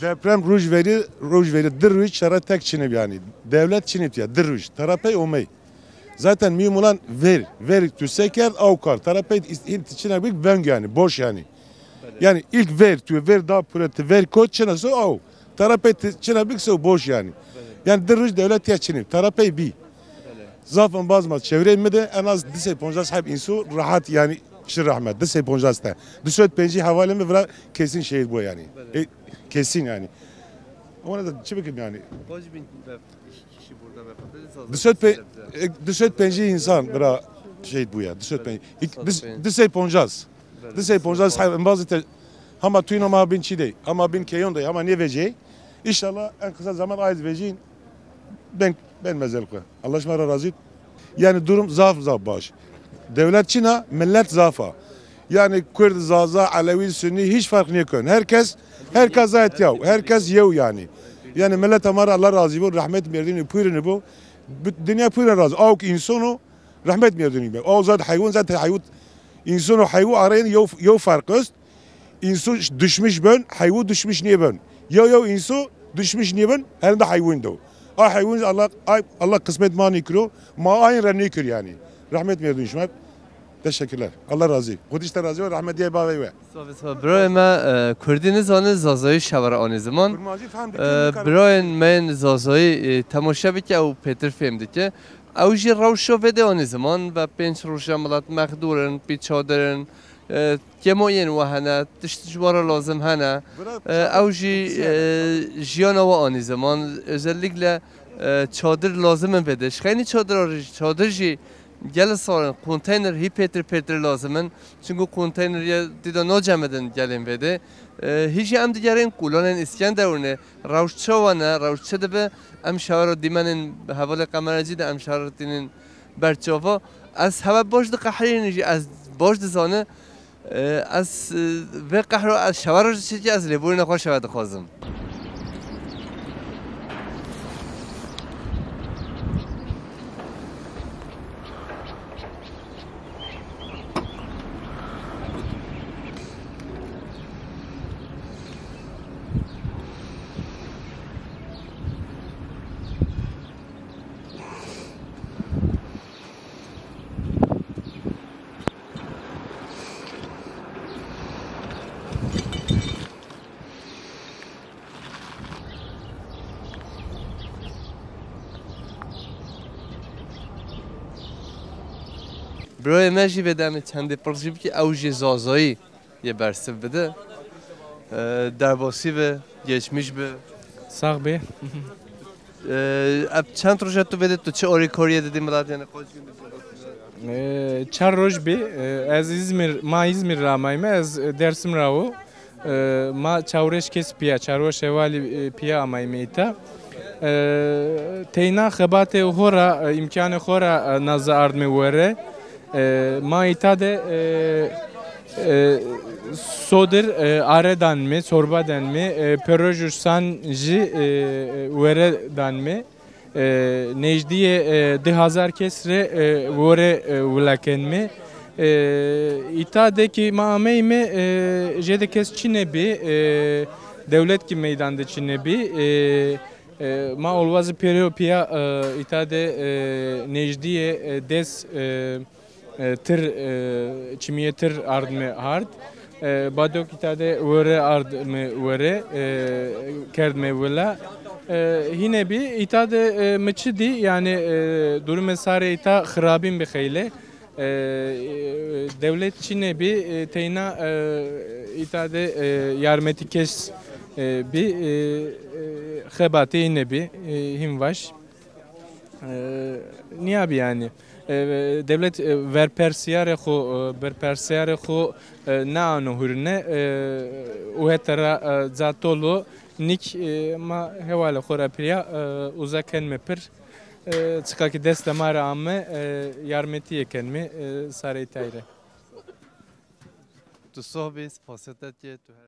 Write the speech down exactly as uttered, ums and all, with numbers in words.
Deprem roj verî, roj verî di roj çare tek çinib yanî. Dewlet çinib ya, di roj. Tera pey omey. Zaten mühim olan ver. Ver tu se kerd, aw kar. Tera pey is-, hîn ti çina bik veng yanî, boş yanî. Yani ilk ver, tu ver da pure, ti ver kot çina so aw. Tera pey ti çina bik so boş yanî. Yani di roj dewlet ya çinib. Tera pey bî. Zaf embaz ma çevreyê mi de en az di sey poncas heb însu rahat yanî şi rehmet. Di sey poncas te. Di sey pencî hevalê mi vira kesin şehîd bo yanî. E, kesin yanî. Ona da çi bikim yanî? Kaç bin ve-, kişi burada vefat etti? Di sey pe-, e, di sey pencî însan vira şehîd bo ya. Di sey pencî. Di sey poncas. Di sey poncas heb embaz te. Hama tuyno ma bin çî dey. Hama bin keyon dey. Hama nêvecey. İnşallah en kısa zaman ayd vecîn. Ben, ben mezel xwu. Allah şima ra razî. Yani durum zaf zaf baş. Dewlet çina, millet zaf a. Yani Kurd, Zaza, Elewi, Sunni hiç fark nêkon. Herkes, herkes zayet yaw. Herkes yew yani. Yani millet ma ra Allah razî bo, rehmet merdinî puyrini bo. Bit-, dinya puyra razî. Awk însan o, rehmet merdinî bo. Aw zat heywan, zat heywan. Însan o heywan arayın yew, yew fark est. Însu düşmüş ben, heywu düşmüş nêben. Ya, ya însu düşmüş nêben, herinde heywan do. A heywan Allah, ay, Allah kısmet ma nêkiro, ma ayn ra nêkir yani. Rahmet merdun şima. Teşekkürler. Allah razı. Xwedî ji te razî be, rahmetî yê bavê we. Sağ ol, sağ ol. Birayê me, e, Kurdî nizanê, Zazayî şevere anê ziman. Kurmancî fehm dike, e, birayên me yên Zazayî, e, temaşe bike, ew pêtir fêm dike. Ew jî rewşa vêde anê ziman ve pênc roja milet mexdûr in, pî çadir in, e, Kêmoyên we hene, tişt ji we re lazim hene. E, ew jî, e, jiyana we anî ziman. Özellikle, e, çadir lazim in vêde. Ji xeynî çadira rê jî, çadir jî gelê sar in, konteyner hî pêtir pêtir lazim in. Çunku konteyner yê dîda nacemidin gelên vêde. E, hî jî em digerên kulanên Îskenderunê. Rewş çawa ne, rewş çi dibe? Em şewera dîmenên hevalê Qemerecî de em şewera tînin ber çava. Ez heve baş diqehrînim jî, ez baş dizane. E, ez, e, vê qehro ez şewe roj çêkî ez lêborîna xwe şewe dixwazim. Birayê me jî vêde, em ê çendê pirr jî bikî, ew jî Zazayî yê bersiv bide. E, derbasî be, geçmiş be. Sax be. E, ev çend roja tu vêde, tu çi alîkarîye didî milet, yanî kaç gün? E, çar roj bî. E, ez Îzmîr, ma Îzmîr ra amayme, ez, e, Dersim ra wo. E, ma çawreş kes pîya, çarweş hevalî, e, pîya amayme îta. E, teyna xebatê ho ra, e, îmkanê ho ra, e, naze ardme were. E, ma îta de, e, e, sodir, e, are danme, çorba danme, e, peroj û san jî, e, were danme. E, nêjdîyê, e, di hazar kes rê, e, were, e, wila kenme. E, îta de kî ma ameyme, e, jêde kes çinê bî, e, dewlet kî meydan de çinê bî. E, e, ma olwazî pêro pîya, e, îta de, e, nêjdîyê, e, des, e, e, tir, e, çimîyê tir ardme hard. E, badok îta de were ardme were, e, kerdme wila. E, hîne bî, îta de, e, mi çi dî, yanî, e, durumê sarê îta xirabîn bi xeylê. E, e, dewlet çinê bî, e, teyna, e, îta de, e, yarmetî kes, e, bî, e, e, xebatê îne bî, e, hîn vaş. E, nîya bî yanî. E, dewlet, e, verpersîyarê xo, e, berpersîyarê xo, e, naano hurine, e, û hete ra, e, ca tol o, nîk, e, ma hevalê xo ra pîya, e, uza kenme pir. E, çiqa kî destê ma ra ame, e, yarmetîye kenme, e, sarê îtay rê. Tu soh bî, spasiyê te kê, tu her